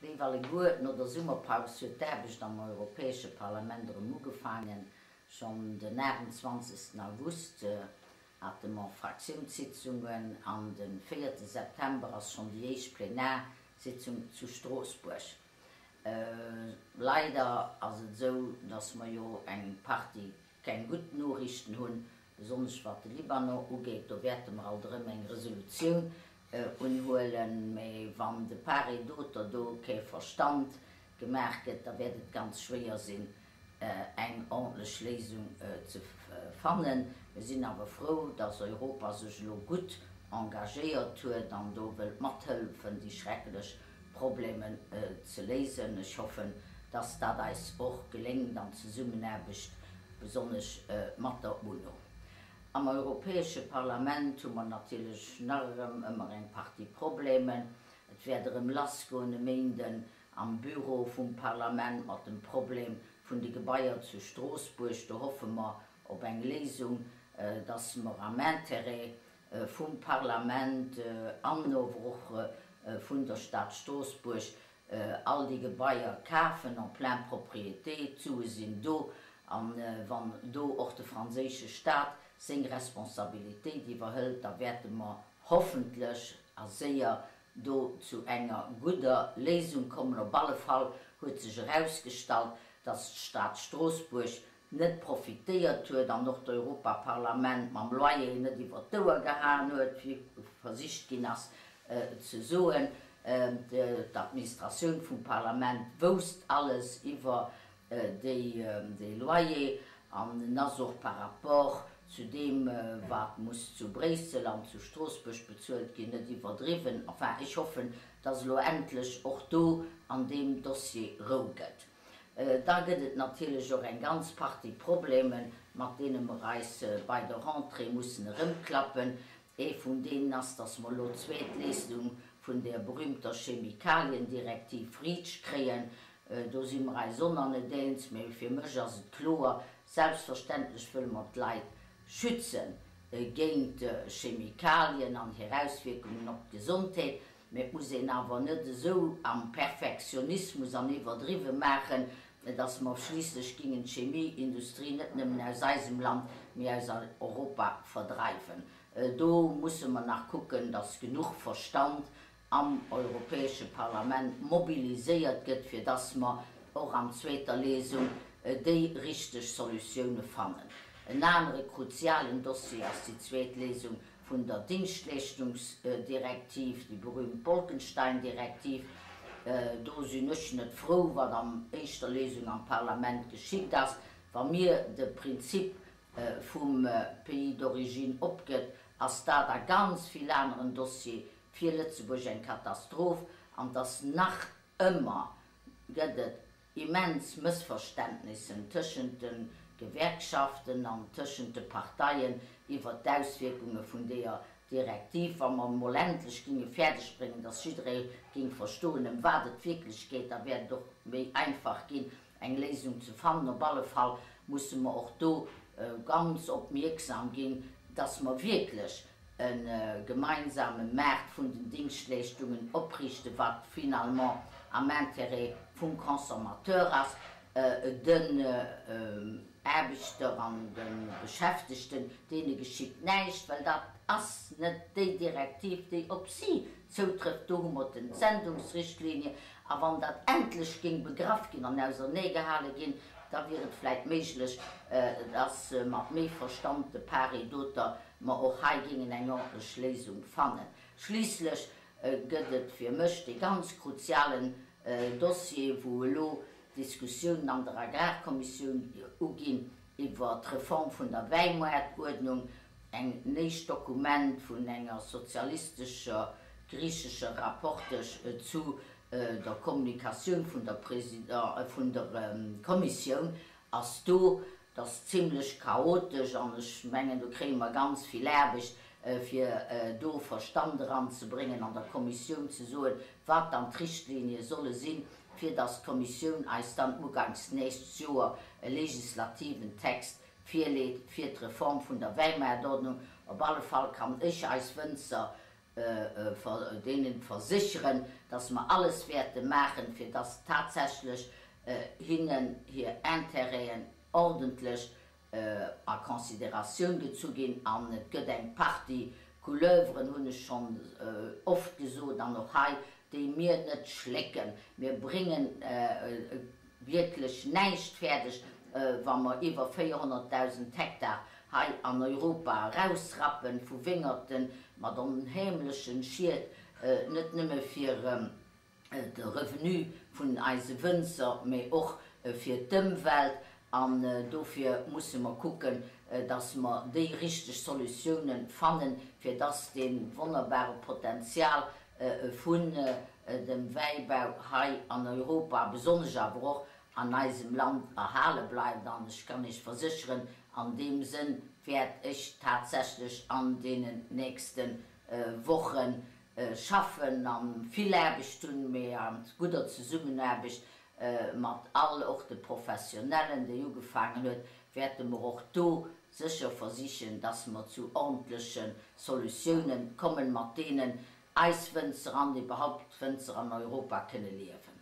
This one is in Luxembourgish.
Léif alleguer, no der Summerpaus huet d'Aarbecht am Europäesche Parlament erëm ugefaangen. Schonn den 28 August hate mer Fraktiounssitzungen an de 4 September ass schonn déi éischt Plenarsitzung zu Stroossbuerg. Leider ass et esou, datt mer jo eng Partie keng gutt Noriichten hunn, besonnesch wat de Libanon ugeet. Do wäerte mer alt erëm eng Resolutioun unhuelen. Mä wann de part et d'autre do kee Verstand gemaach gëtt, da wäert et ganz schwéier sinn, eng ordentlech Léisung ze fannen. Mir sinn awer frou, dass Europa sech elo gutt engagéiert huet an do wëllt mathëllefen, déi schrecklech Problemen ze léisen. Ech hoffen, dass dat eis och geléngt an Zesummenaarbecht besonnesch mat der UNO. Am Europäesche Parlament hu mer natierlech nach erëm ëmmer eng Partie Problemen. Et wäert erëm lassgoen e Méinden am Büro vum Parlament mat dem Problem vun de Gebaier zu Stroossbuerg. Do hoffe mer op eng Léisung, dass mer am Intérêt vum Parlament an ower och vun der Stad Stroossbuerg all déi Gebaier kafen en pleine propriété. D'Sue sinn do, a wann do och de franséische Stat seng Responsabilitéit iwwerhëlt, da wäerte mer hoffentlech a séier do zu enger gudder Léisung kommen. Op alle Fall huet sech erausgestallt, dass d'Stad Stroossbuerg net profitéiert huet an och d'Europaparlament mam Loyer net iwwer d'Ouer gehaen huet, wéi versicht ginn ass ze soen. D'Administratioun vum Parlament wousst alles iwwer dee Loyer an en ass och par rapport zu deem, wat muss zu Bréissel an zu Stroossbuerg bezuelt ginn, net iwwerdriwwen. Enfin, ech hoffen, dass elo endlech och do an deem Dossier Rou gëtt. Da gëtt et natierlech och eng ganz Partie Problemen, mat deene mer eis bei der Rentrée mussen erëmklappen. Ee vun deenen ass, dass mer elo d'zweet Lesung vun där berühmter Chemikaliendirektiv REACH kréien. Do si mer eis och nach net eens, mee fir mech ass et kloer, Selbstverständlech wëlle mer d'Leit schütze géint Chemikalien an hir Auswierkungen op d'Gesondheet. Mee et muss een awer net esou am Perfektionismus an iwwerdriwwe maachen, dass mer schliisslech gingen d'Chemieindustrie net nëmmen aus eisem Land, mee aus Europa verdreiwen. Do musse mer nach kucken, dass genuch Verstand am Europäesche Parlament mobiliséiert gëtt, fir dass mer och an zweeter Lesung déi richteg Solutioune fannen. En anere kruzialen Dossier ass déi zweet Lesung vun der Dingschtleeschtungsdirektiv, déi berühmt Bolkenstein-Direktiv. Do sinn ech net frou, wat an éischter Lesung am Parlament geschitt ass. Wa mir de Prinzip vum Pays d'origine opgëtt, ass dat a ganz vill aneren Dossiere fir Lëtzebuerg eng Katastroph. An et ass nach ëmmer, gëtt et immens Mëssverständnissen tëschent de Gewerkschaften an tëschent de Parteien iwwert d'Auswierkunge vun deeër Direktiv. Wa mer emol endlech ginge fäerdeg bréngen, dass jidderee géing verstoen, ëm wat et wierklech geet, da wäert et och méi einfach ginn, eng Léisung ze fannen. Op alle Fall musse mer och do ganz opmierksam ginn, dass mer wierklech e gemeinsame Maart vun den Dingschtleeschtungen opriichten, wat finalement am Intérêt vum Consommateur ass, den Aarbechter an de Beschäftegten, deene geschitt näischt, well dat ass net déi Direktiv, déi op si zoutrëfft. Do hu mer d'Entsendungsrichtlinie. A wann dat endlech géing begraff ginn an auserneegehale ginn, da wier et vläit méiglech, dass mat méi Verstand de part et d'autre mer och hei géingen eng ordentlech Léisung fannen. Schliisslech gëtt et fir mech dee ganz kruzialen Dossier, wou elo d'Diskussiounen an der Agrarkommissioun uginn iwwer d'Reform vun der Wäimaartuerdnung, eng néischt Dokument vun enger sozialistescher griichescher Rapportesch zu der Kommunikatioun vun der vun der Kommissioun ass do. Et ass zimlech chaotesch an ech mengen, do kréie mer ganz vill Aarbecht, fir do Verstand eranzebréngen an der Kommissioun ze soen, wat dann d'Richtlinie solle sinn, fir dass d'Kommissioun eis dann uganks nächst Joer e legislativen Text virleet fir d'Reform vun der Wäimaartordnung. Op alle Fall kann ech eis Wënzer. deenen versécheren, dass mer alles wäerte maachen, fir dass tatsächlech hinnen hir Intérêten ordentlech a Considératioun gezu ginn. An et gëtt eng Partie Couleuvren, hunn ech schonn oft gesot an och hei, déi mir net schlécken. Mir bréngen wierklech näischt fäerdeg, wa mer iwwer 400.000 Hektar hei an Europa erausrappen vu Wéngerten, mat onheemlechen Schied, net nëmme fir de Revenu vun eise Wënzer, mee och fir d'Ëmwelt. An dofir musse mer kucken, dass mer déi richteg Solutiounen fannen, fir dass dee wonnerbare Potenzial vun dem Wäibau hei an Europa, besonnesch awer och an eisem Land erhale bleift. An ech kann Iech versécheren, an deem Sënn wäert ech tatsächlech an deenen nächste Woche schaffen a vill Aarbecht hunn, mee a gudder Zesummenaarbecht mat all, och de Professionellen, déi ugefaangen huet, wäerte mer och do sécher versichen, dass mer zu ordentleche Solutiounen kommen, mat deenen eis Wënzer an iwwerhaupt d'Wënzer an Europa kënne liewen.